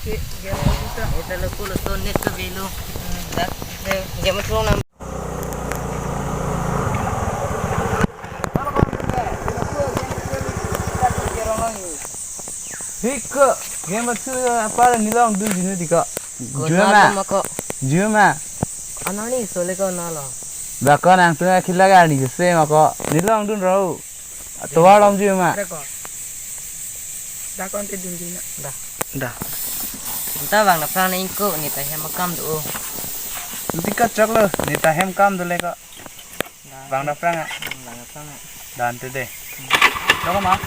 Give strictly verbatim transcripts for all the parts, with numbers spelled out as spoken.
Ita lo kulo to net to belo. Dak, game thurong nam. Hik ko, game thur apar nilong dun jinu diko. Ko Juma. Nalo ma ko. Juma. Anani sole ko nalo. Ba ko nangtum akhila garni se ma ko. Nilong dun ro. Tovar lom Juma. Are ko. Da kon te dun dina. Da. Da. Anta bang na prang na ingko ne ta hem akam do. Tika chok lo, ne ta hem kam do le ko. Da. Bang na prang a. Bang na prang a. Dan te de. Chok ma.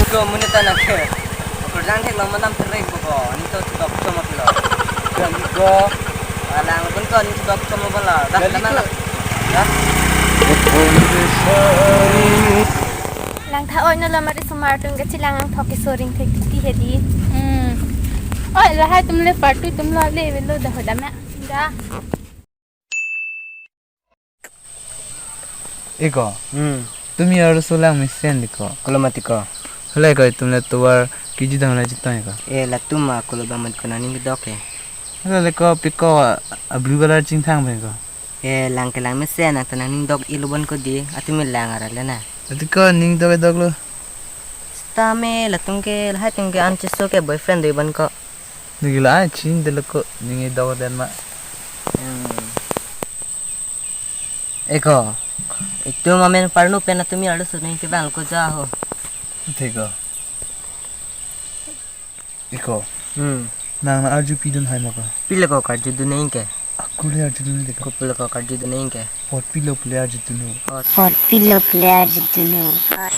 Ko monit anak ke. Kurang thek lo manam tereng ko. Ni to chok chok ma pilo. Ko ni ko. Alang pun ko ni chok chok ma pilo. Dah, dah, dah. Langtha oi, nalo mari sumar atum kachelang angthok ke soring thek titi hedi. Hmm. Oi, lahai atum le partu atum lo le velo dah hodam ya. Dah. Eko. Hmm. Tumi arloso lang mesen liko. Kolo mati ko. Hale ko itum le tovar kiji dam la jitang ko. Eh, latum ma kolo bang mat ko nangning dok eh. Hale ko piko a blue color chingthang pen ko. Eh, lang ke lang mesen nang ta nangning dok ilo bon ko di, atumi lang ara le na. Ati ko ning dok dok lo. Stame latum ke lahai atum ke an cheso ke boyfriend do bon ko. Nigila ai chin de lo ko ning dok den ma. Hmm. Eko. Itum amen parnu pen atumi arloso ning ke bang ko ja ho. Theko. Eko. Hmm. Nang na arju pidun hai ma ko. Pilo ko karju dun nang ke. Aku le arju dun nang ke. Ko pilo ko karju dun nang ke. Pot pilo pule arju dun. Pot. Pot pilo pule arju dun.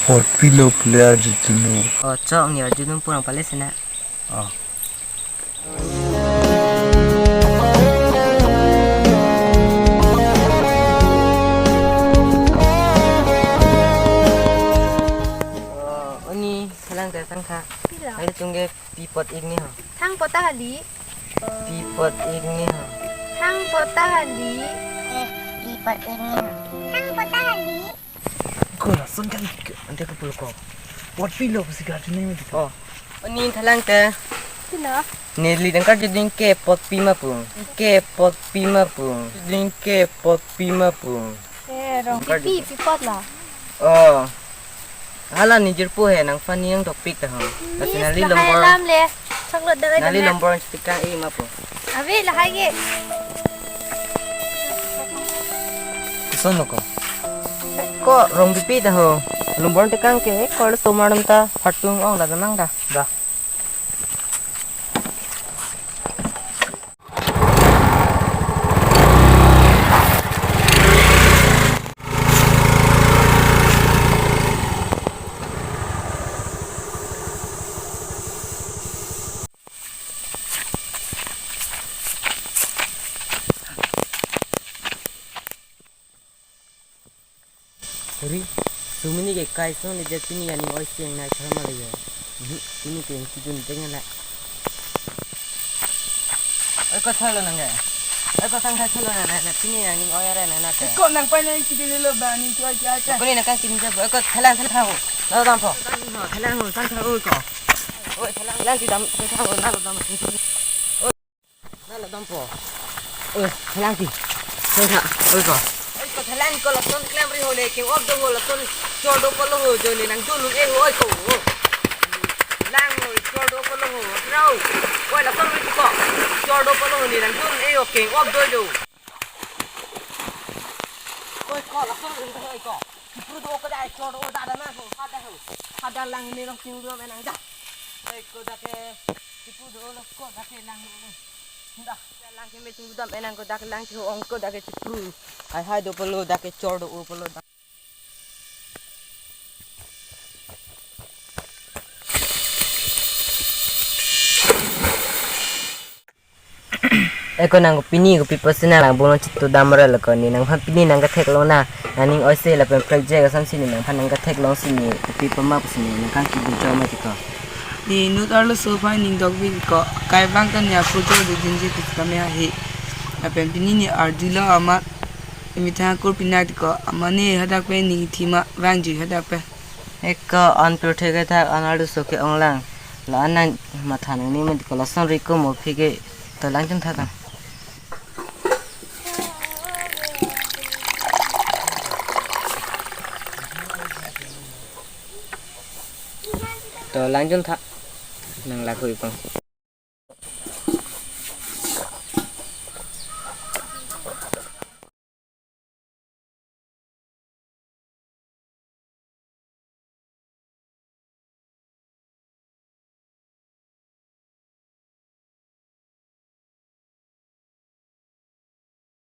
Pot pilo pule arju dun. Oh, chok ni arju dun purang pale sena. Oh. Oh, oni salang ke tangkha. Pilo. Ai tungge pi pot ik ni ho. Thang pot ta hali. Pi pot ik ni ho. Thang pot ta hali. Eh, pi pot ik ni ho. Thang pot ta hali. Ko lason kan ante ko pulo ko. Pot pilo pasi ka juni mi. Oh. Oni thalang te. Pilo. Neli dang karju ding ke pot pi ma pung. Ke pot pi ma pung. Ding ke pot pi ma pung. Eh, rong pi pi pot la. Oh. Hala ni jirpo he nang funny ang topic ta ho. Kasi nali lombor. Lam le. Chocolate dawai nali dam na. Lombor tikang i ma po. Abi lahai ke. Kuson lo ko. Ko rong bipi ta ho. Lombor tikang ke ko le tomar dam ta phatung ong la damang da. Da. Ori, sumini ke kai song le jat pini aning oi siang nai thar ma le yo. Mhm, pini ke ingki dun deng la. Oi ko thalo nang ke. Oi ko sang thalo nang na, na pini aning oi are nang na ke. Ko nang pai nang ingki dun lo ba aning ko ai ai. Ko ni nang kang kini jabo. Oi ko thalang thalang ho. Nalo dam po. Thalang ho, thalang ho, sang thalo oi ko. Oi thalang lang ti dam, thalang ho, nalo dam. Oi. Nalo dam po. Oi, thalang ti. Thalang, oi ko. Oi ko thalang ko lason klem ri ho le ke op do ho lason chor do polo ho jo ne nang dun e ho oi ko. Lang ho chor do polo ho. Rau. Oi lason ri ko. Chor do polo ho ne nang dun e ho ke op do jo. Oi ko lason ri ho oi ko. Kipru do ko dai chor do da da na ho. Hada ho. Hada lang ne rong ting do me nang da. Oi ko da ke. Kipru do lo ko da ke lang ho. Da, lang ke me chingdam enang ko dak lang ke ong ko dak ke chipru. Hai hai do polo dak ke chor do o polo dak. Eko nang pini kopi pusi nang langbong along chitu dam rel ko, ne nangphan pini nang ketheklong na, nangning oise lapen project asam si ne nangphan nang ketheklong si ne kopi pama pusi ne nangkang kibun chom mati ko. Ne inut arloso aphan ning dok vi ko, kai bang kan ya project de jinji pis kame ahi. Lapen pini ne arjulo amat, emethang kur pina ko, amat ne hadak pen ning thima vangji hadak pen. Eko an pirthe ke thak an arloso ke-ong lang. La an nang matha nang ni mati ko, lason riko mo phi ke to lang chun thak ang. To lang chun thak. Nang lakhu ipang.